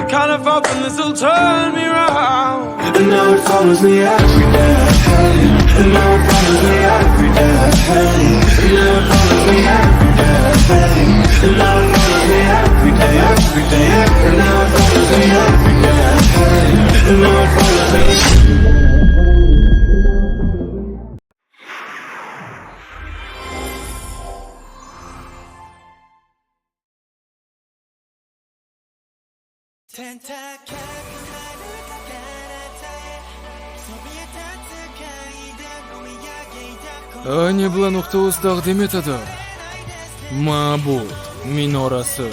Kind of hoping this'll turn me round. And now it follows me every day. And now it follows me every day. And now it follows me every day. And now it follows me every day, every day. And now it follows me every day. And now it follows me. Nibla.uz taqdim etadi. Ma'bud minorasi.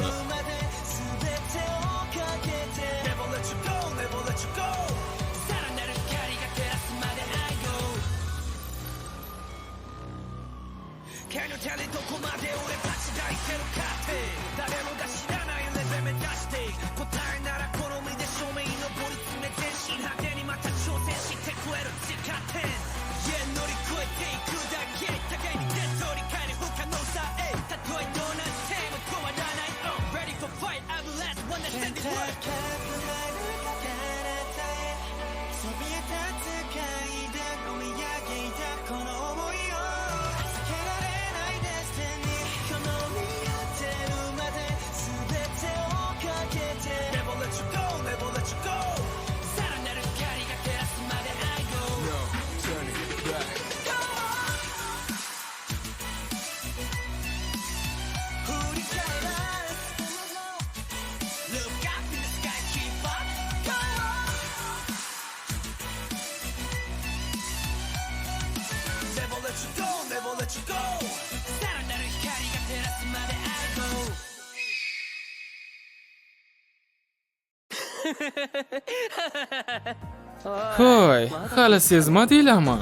Hoy, hali sezmadinglarmi?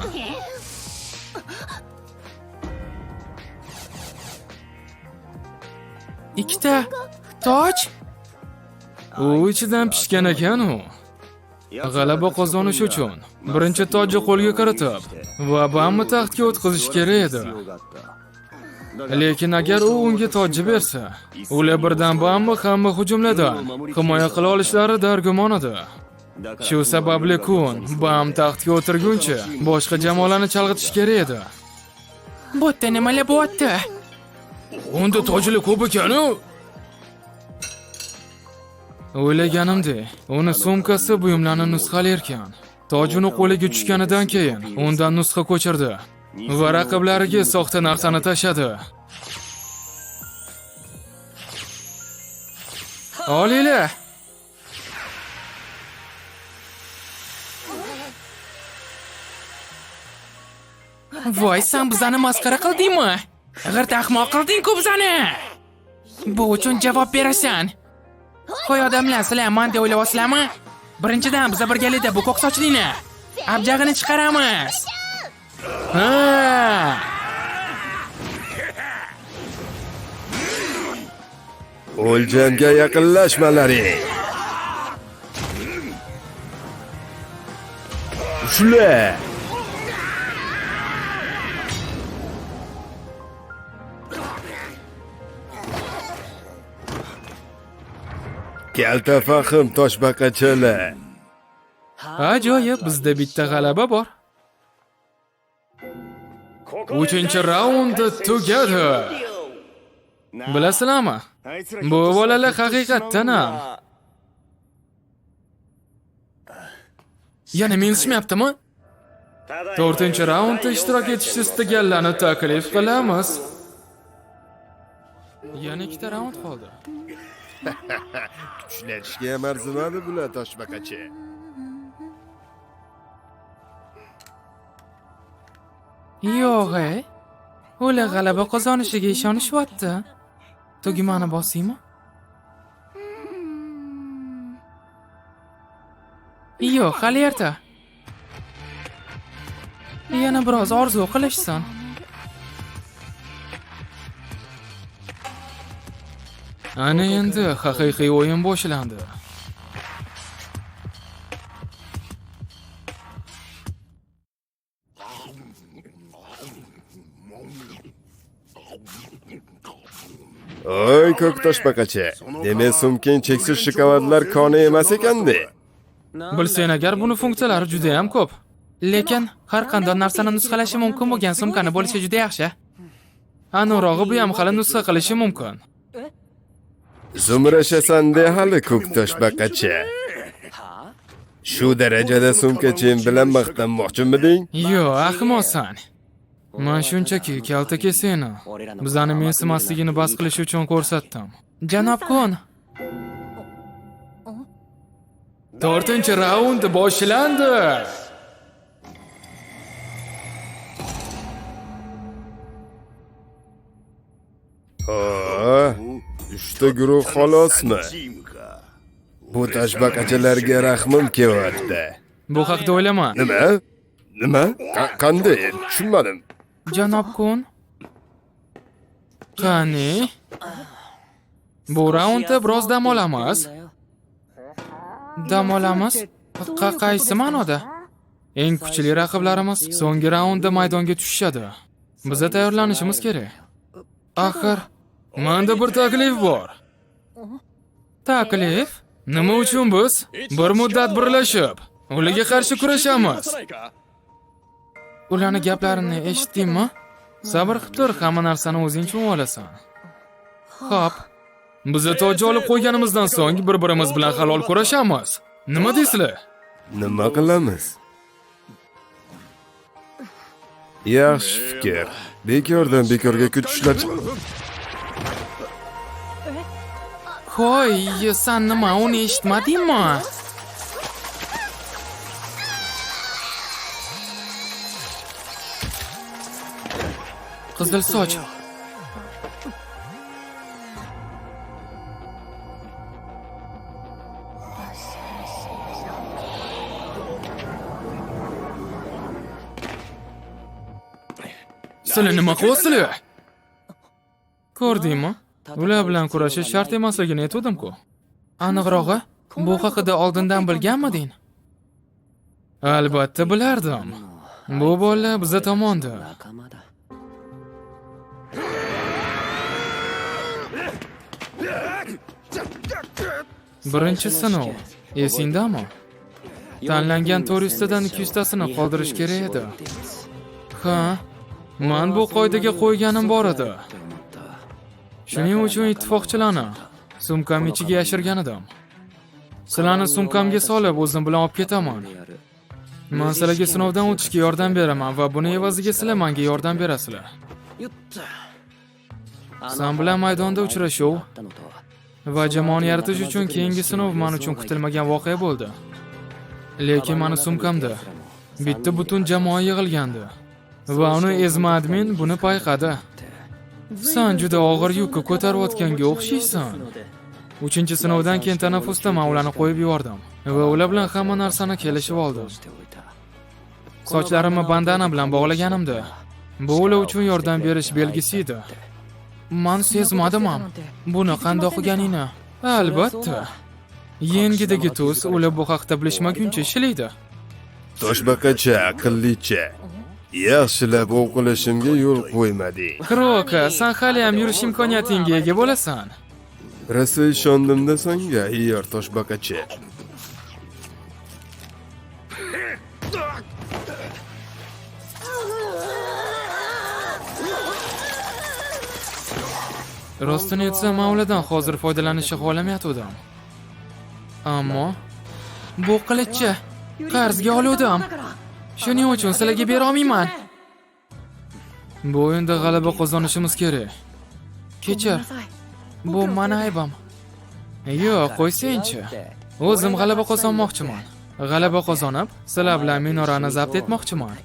Ikkita toj? U ichidan pishgan ekan u. G'alaba qozonish uchun birinchi tojni qo'lga kiritib va Bamni taxtga o'tkazish kerak edi. Lekin agar u unga tojni bersa, ular birdan Bamni hamma hujumlardan himoya qila olishlari dargumon edi. Shu sababli Kun Bam taxtga o'tirguncha boshqa jamoalarni chalg'itish kerak edi. Bu yerda nimalar bo'lyapti? Unda tojlar ko'p ekan-u. O'ylaganimdek, uni sumkasi buyumlarni nusxalarkan. Toj uni qo'liga tushganidan keyin undan nusxa ko'chirdi va raqiblariga soxta narsani tashladi. Olinglar. Voy, sen bizani masxara qildingmi? G'irt ahmoq qilding-ku bizani. Bu uchun javob berasan. Qo'y odamlar, sizlar man deb o'ylayapsizlarmi? Birinchidan biza birgalikda bu ko'k sochlini abjag'ini chiqaramiz. Ha! O'ljamga yaqinlashmalaring. Ushla! Kalta fahm toshbaqachalar. Ajoyib, bizda bitta g'alaba bor. 3-raund tugadi. Bilasizlarmi? Bu bolalar haqiqatdan ham yana mensimayaptimi? 4-raundda ishtirok etishni istaganlarni taklif qilamiz. Yana 2 raund qoldi. Kuchlanishga ham arzimadi bular toshbaqacha. Yo'q, e. Ular g'alaba qozonishiga ishonishyapti. Tugmani bosaymi? Yo'q, hali erta. Yana biroz orzu qilishsin. Ana endi haqiqiy o'yin boshlandi. Oy, ko'k toshbaqacha. Demak, sumkang cheksiz shokoladlar koni emas ekanda. Bilsang agar buni funksiyalari juda ham ko'p. Lekin har qanday narsani nusxalashi mumkin bo'lgan sumkani bo'lishi juda yaxshi. Aniqrog'i bu ham hali nusxa qilishi mumkin. Zumrashasan-da hali ko'k toshbaqacha. Shu darajada sumkachang bilan maqtanmoqchimiding? Yo'q, ahmoqsan. Men shunchaki kalta keseni bizani mensimasligini bas qilish uchun ko'rsatdim. Janob Kun. 4-raund boshlandi. Ha, 3 ta guruh xolosmi? Bu toshbaqachalarga rahmim kelyapti. Bu haqda o'ylama. Nima? Nima? Qanday? Tushunmadim. Janob Kun. Qani? Bu raundda biroz dam olamiz. Dam olamiz? Qaysi ma'noda? Eng kuchli raqiblarimiz so'nggi raundda maydonga tushishadi. Biza tayyorlanishimiz kerak. Axir, menda bir taklif bor. Taklif? Nima uchun biz bir muddat birlashib, ularga qarshi kurashamiz? Ularning gaplarini eshitdingmi? Sabr qilib tur, hamma narsani o'zing tushunib olasan. Xo'p. Biz toji olib qo'yganimizdan so'ng bir-birimiz bilan halol kurashamiz. Nima deysizlar? Nima qilamiz? Yaxshi fikr. Bekordan bekorga kuch ishlab. Qo'y, sen nima uni eshitmadingmi? Qizil soch. Sizlar nima qilyapsizlar? Ko'rdingmi? Ular bilan kurashish shart emasligini aytgandim-ku. Aniqrog'i, bu haqida oldindan bilganmiding? Albatta bilardim. Bu bola biza tomonda. Birinchi sinov, esingdami? Tanlangan 400 tadan 200 tasini qoldirish kerak edi. Ha, men bu qoidaga qo'yganim bor edi. Shuning uchun ittifoqchilarni sumkam ichiga yashirgan edim. Sizlarni sumkamga solib o'zim bilan olib ketaman. Men sizlarga sinovdan o'tishga yordam beraman va buni evaziga sizlar menga yordam berasizlar. Sen bilan maydonda uchrashuv va jamoani yaratish uchun keyingi sinov men uchun kutilmagan voqea bo'ldi. Lekin meni sumkamda bitta butun jamoa yig'ilgandi va uni ezma admin buni payqadi. Sen juda og'ir yukni ko'tarayotganga o'xshaysan. 3-sinovdan keyin tanaffusda men ularni qo'yib yubordim va ular bilan hamma narsani kelishib oldim. Sochlarimni bandana bilan bog'laganimda, bu ular uchun yordam berish belgisi edi. Men sezmadim ham buni qanday qilganingni. Albatta. Yengidagi tuz ular bu haqda bilishmaguncha ishlaydi. Toshbaqacha, aqllicha. Yaxshilab o'qilishimga yo'l qo'ymading. Kroka, sen hali ham yurish imkoniyatingga ega bo'lasan. Rosa ishondim-da senga, yor toshbaqacha. Rostini aytsam, men ulardan hozir foydalanishni xohlamayotgandim. Ammo bu qilichni qarzga oluvdim. Shuning uchun sizlarga bera olmayman. Bu o'yinda g'alaba qozonishimiz kerak. Kechir. Bu meni aybim. Yo'q, qo'ysangchi. O'zim g'alaba qozonmoqchiman. G'alaba qozonib, sizlar bilan minorani zabt etmoqchiman.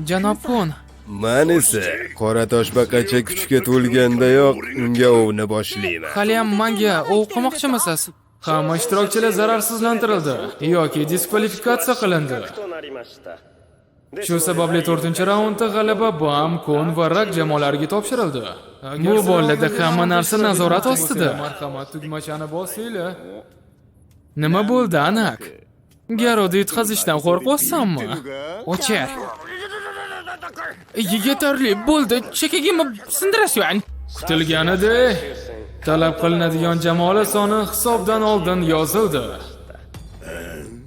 Janob Kun, Men esa qora toshbaqacha kuchga to'lgandayoq unga ovni boshlayman. Hali ham menga ov qilmoqchimisiz? Hamma ishtirokchilar zararsizlantirildi yoki diskvalifikatsiya qilindi. Shu sababli 4-raundda g'alaba Bam, Kun va Rak jamoalariga topshirildi. Bu bolada hamma narsa nazorat ostida. Marhamat tugmachani bosinglar. Nima bo'ldi, Anak? Garovda yutqazishdan qo'rqyapsanmi? O'chir. Yetarli bo'ldi, chekagimni sindirasan. Kutilganidek, talab qilinadigan jamoalar soni hisobdan oldin yozildi.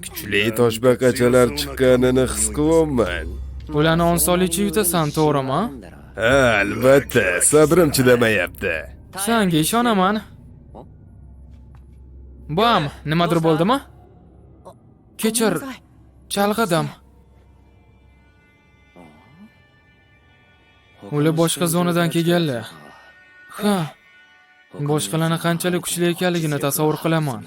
Kuchli toshbaqachalar chiqqanini his qilyapman. Ularni osonlikcha yutasan, to'g'rimi? Ha, albatta, sabrim chidamayapti. Sanga ishonaman. Bam, nimadir bo'ldimi? Kechir, chalg'idim. Ular boshqa zonadan kelganlar. Ha. Boshqalarni qanchalik kuchli ekanligini tasavvur qilaman.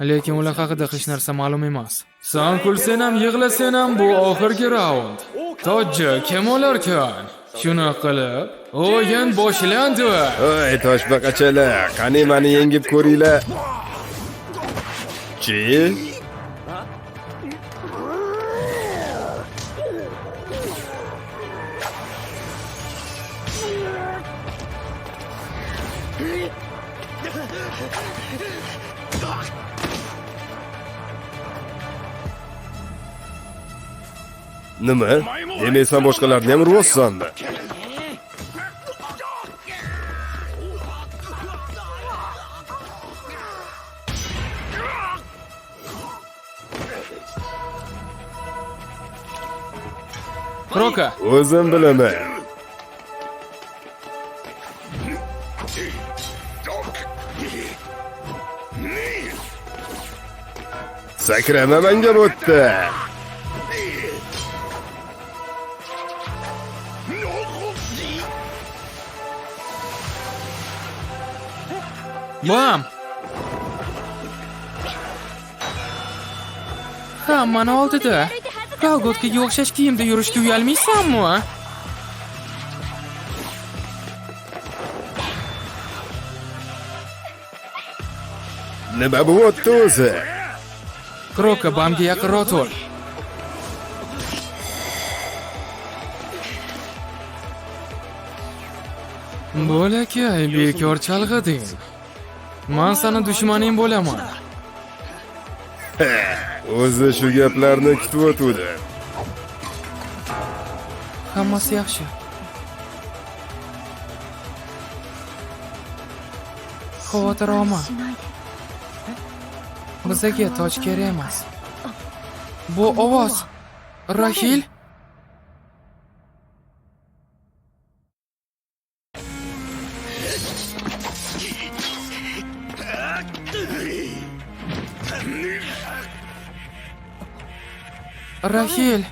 Lekin ular haqida hech narsa ma'lum emas. San kulsang ham, yig'lasang ham bu oxirgi raund. Tojji kim olarkan? Shuni qilib, o'yin boshlandi. Oy, toshbaqachalar, qani meni yengib ko'ringlar. Chi? Nima? Demak, sen boshqalarni ham uryapsanmi? Kroka, O'zim bilaman. Sakrama menga bo'tdi. Bam! Hammani oldida. Kolgotkaga o'xshash kiyimda yurishga uyalmaysanmi? Nima bo'lyapti o'zi? Kroka, Bamga yaqinroq tur. Bo'lakay, bekor chalg'iding. Man seni dushmaning bo'laman. O'zi shu gaplarni kutib o'tuvdim. Hammasi yaxshi. Xavotir olma. Bizaga toj kerak emas. Bu ovoz. Rahil? Rahil.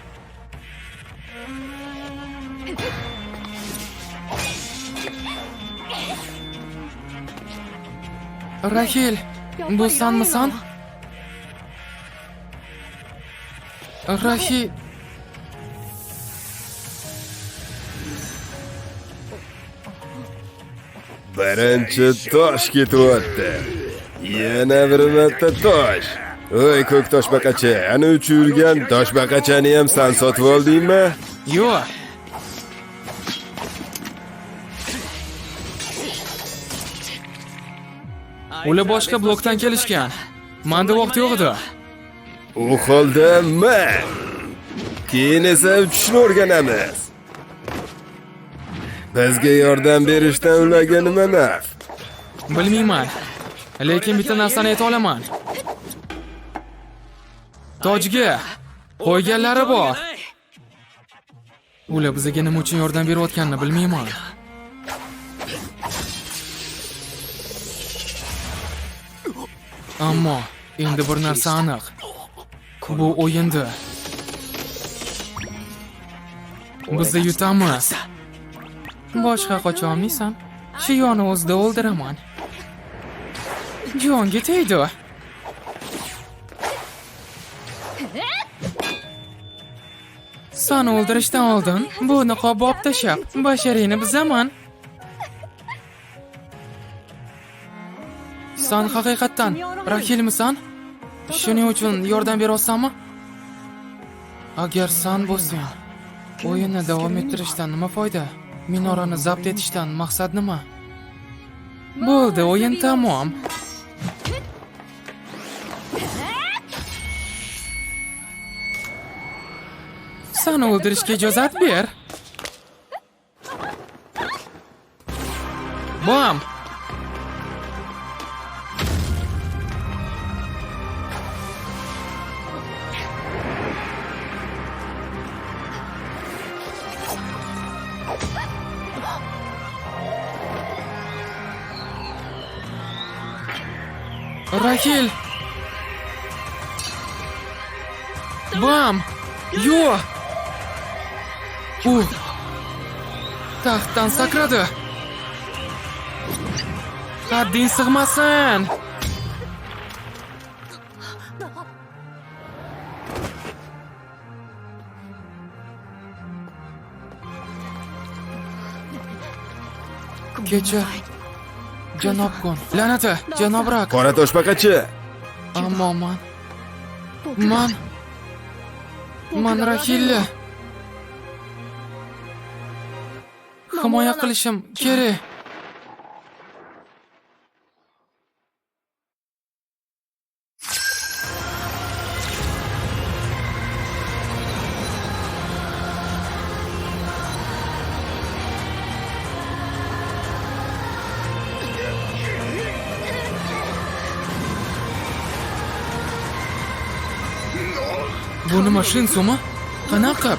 Rahil, bu sanmisan? Rahil. Birinchi tosh ketyapti. Yana bir marta tosh. Oy, ko'k toshbaqacha, ana uchib yurgan toshbaqachani ham san sotib oldingmi? Yo'q. Ular boshqa blokdan kelishgan. Menda vaqt yo'q edi. U holda men. Keyin esa uchishni o'rganamiz. Bizga yordam berishdan ularga nima naf? Bilmayman. Lekin bitta narsani ayta olaman. Tojga qo'yganlari bor. Ular bizga nima uchun yordam berayotganini bilmayman. Ammo endi bir narsa aniq. Bu o'yinda biz yutamiz. Boshqa qocha olmaysan. Shiyoni o'zida o'ldiraman. Jonga tegdi. Seni o'ldirishdan oldin bu niqobni olib tashlab, basharingni buzaman. Sen haqiqatdan Rahilmisan? Shuning uchun yordam berasanmi? Agar sen bo'lsang, o'yinni davom ettirishdan nima foyda? Minorani zabt etishdan maqsad nima? Bo'ldi, o'yin tamom. Seni o'ldirishga ijozat ber. Bam! Raxil! Bam! Yo! U taxtdan sakradi. Hadding sig'masin. Kechir. Janob Kun. La'nati, janob Rak. Qora toshbaqachi. Ammo man Raxilni himoya qilishim kerak. Bu nima, Shinsumi? Qanaqa?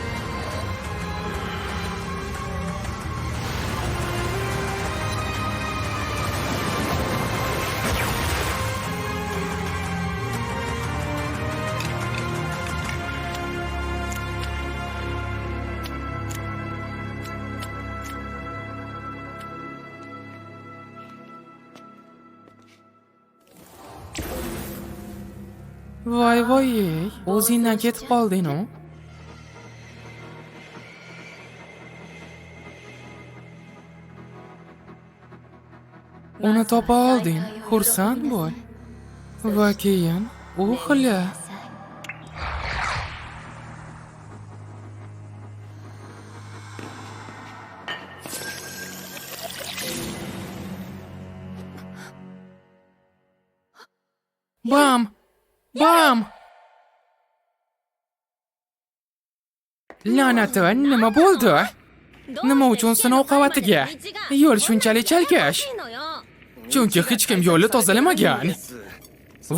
Voy voy, o'zingdan ketib qolding-u. Uni topa olding, xursand bo'l. Va keyin uxla. Bam! Bam! La'nati, nima bo'ldi? Nima uchun sinov qavatiga? Yo'l shunchalik chalkash. Chunki hech kim yo'lni tozalamagan.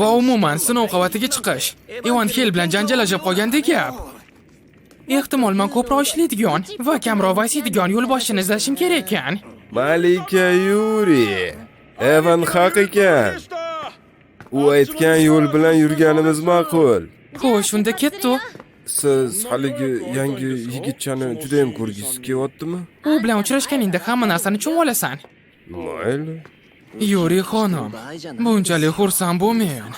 Va umuman sinov qavatiga chiqish Evan Hell bilan janjallashib qolgandek gap. Ehtimol men ko'proq ishlaydigan va kamroq vasiydigan yo'lboshchini izlashim kerak ekan. Malika Yuri. Evan haq ekan. U aytgan yo'l bilan yurganimiz ma'qul. Xo'sh, unda ketdi. Siz haligi yangi yigitchani juda ham ko'rgisi kelyaptimi? U bilan uchrashganingda hamma narsani tushunib olasan. Mayli. Yuri xonim, bunchalik xursand bo'lmang.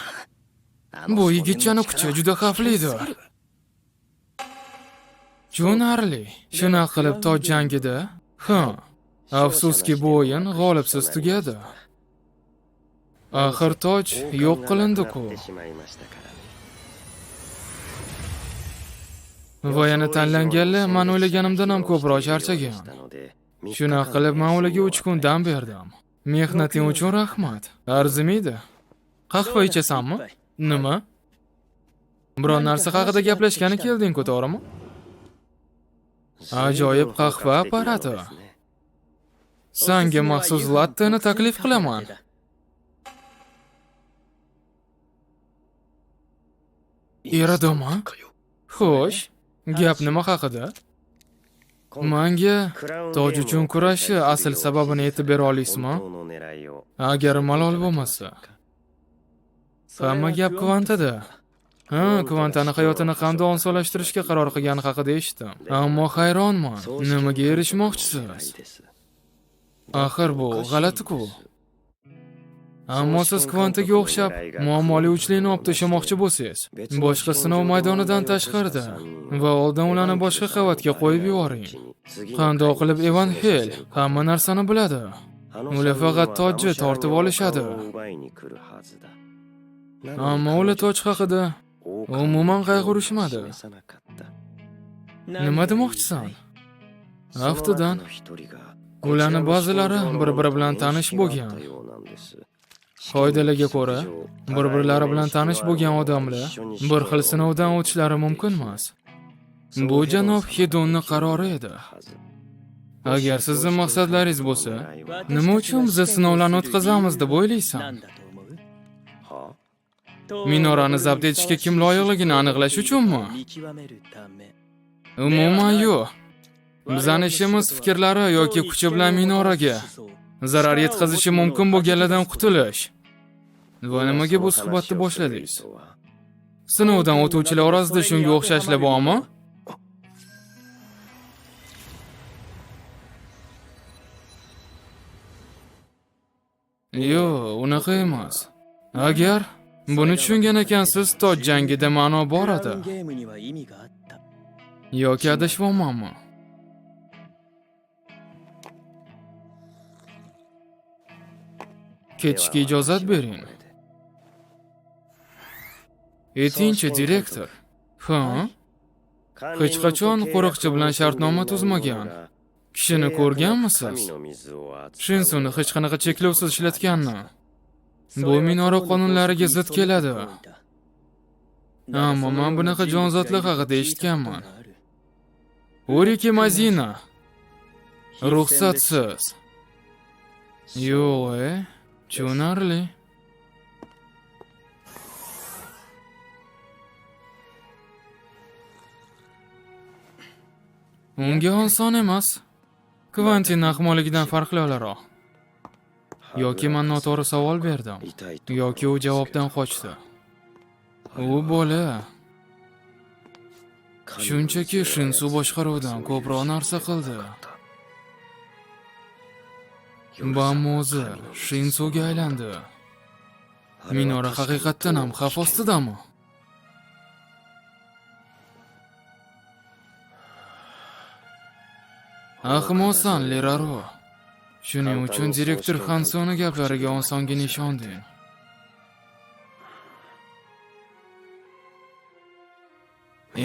Bu yigitchani kuchi juda xavflidir. Tushunarli. Shunaqa qilib toj jangida, ha, afsuski bu o'yin g'olibsiz tugadi. Axir toj yo'q qilindi-ku. Va yana tanlanganlar men o'ylaganimdan ham ko'proq charchagan. Shunaqa qilib men ularga 3 kun dam berdim. Mehnating uchun rahmat. Arzimaydi. Qahva ichasanmi? Nima? Biron narsa haqida gaplashgani kelding-ku, to'g'rimi? Ajoyib qahva apparati. Sanga maxsus latteni taklif qilaman. Eradimi? Xo'sh, gap nima haqida? Menga toj uchun kurashi asl sababini aytib bera olasizmi? Agar malol bo'lmasa. Hamma gap Kvantada. Ha, Kvantani hayotini qanday osonlashtirishga qaror qilgani haqida eshitdim. Ammo hayronman, nimaga erishmoqchisiz? Axir bu g'alati-ku. Ammo siz Kvantaga o'xshab muammoli uchlikni olib tashlamoqchi bo'lsangiz, boshqa sinov maydonidan tashqarida va oldin ularni boshqa qavatga qo'yib yuboring. Qanday qilib Evan Hell hamma narsani biladi. Ular faqat tojni tortib olishadi. Ammo ular toj haqida umuman qayg'urishmadi. Nima demoqchisan? Aftidan ularni ba'zilari bir-biri bilan tanish bo'lgan. Qoidalarga ko'ra, bir-birlari bilan tanish bo'lgan odamlar bir xil sinovdan o'tishlari mumkin emas. Bu janob Hedonning qarori edi. Agar sizni maqsadlaringiz bo'lsa, nima uchun biz sinovlarni o'tkazamiz deb o'ylaysan? Minorani zabt etishga kim loyiqligini aniqlash uchunmi? Umuman yo'q. Bizning ishimiz fikrlari yoki kuchi bilan minoraga zarar yetkazishi mumkin bo'lganlardan qutulish. Va nimaga bu suhbatni boshladingiz? Sinovdan o'tuvchilar orasida shunga o'xshashlar bormi? Yo'q, unaqa emas. Agar buni tushungan ekansiz, toj jangida ma'no bor edi. Yoki adashyapmanmi? Ketishga ijozat bering. Aytingchi, direktor. Ha? Hech qachon qo'riqchi bilan shartnoma tuzmagan kishini ko'rganmisiz? Shinsuni hech qanaqa cheklovsiz ishlatganni. Bu minora qonunlariga zid keladi. Ammo men bunaqa jonzotlar haqida eshitganman. Uriki Mazina. Ruxsatsiz. Yo'q, tushunarli. Unga oson emas. Kvantin ahmoqligidan farqli o'laroq. Yoki men noto'g'ri savol berdim, yoki u javobdan qochdi. U bola shunchaki Shinsu boshqaruvidan ko'proq narsa qildi. Bam o'zi Shinsuga aylandi. Minora haqiqatdan ham xavf ostidami? Ahmoqsan, Leraro. Shuning uchun direktor Hansoni gaplariga osongina ishonding.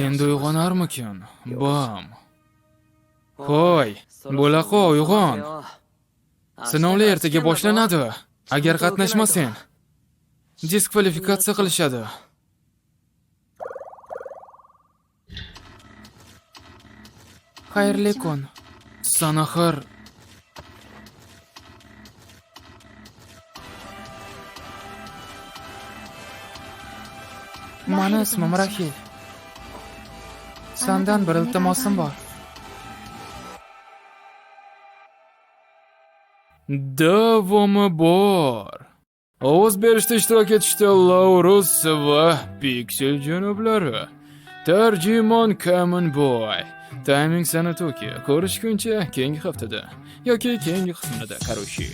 Endi uyg'onarmikin? Bam. Hoy, bo'laqa, uyg'on. Sinovlar ertaga boshlanadi. Agar qatnashmasang, diskvalifikatsiya qilishadi. Xayrli kun. San axir Mani ismim Rahil. Sandan bir iltimosim bor. Davomi bor. Ovoz berishda ishtirok etishda Laurus va Pixel janoblari. Tarjimon Common Boy. Timing Sanatoki. Ko'rishguncha keyingi haftada yoki keyingi qismida. Karoshi.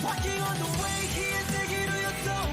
Walking on the way, here, take it to your soul.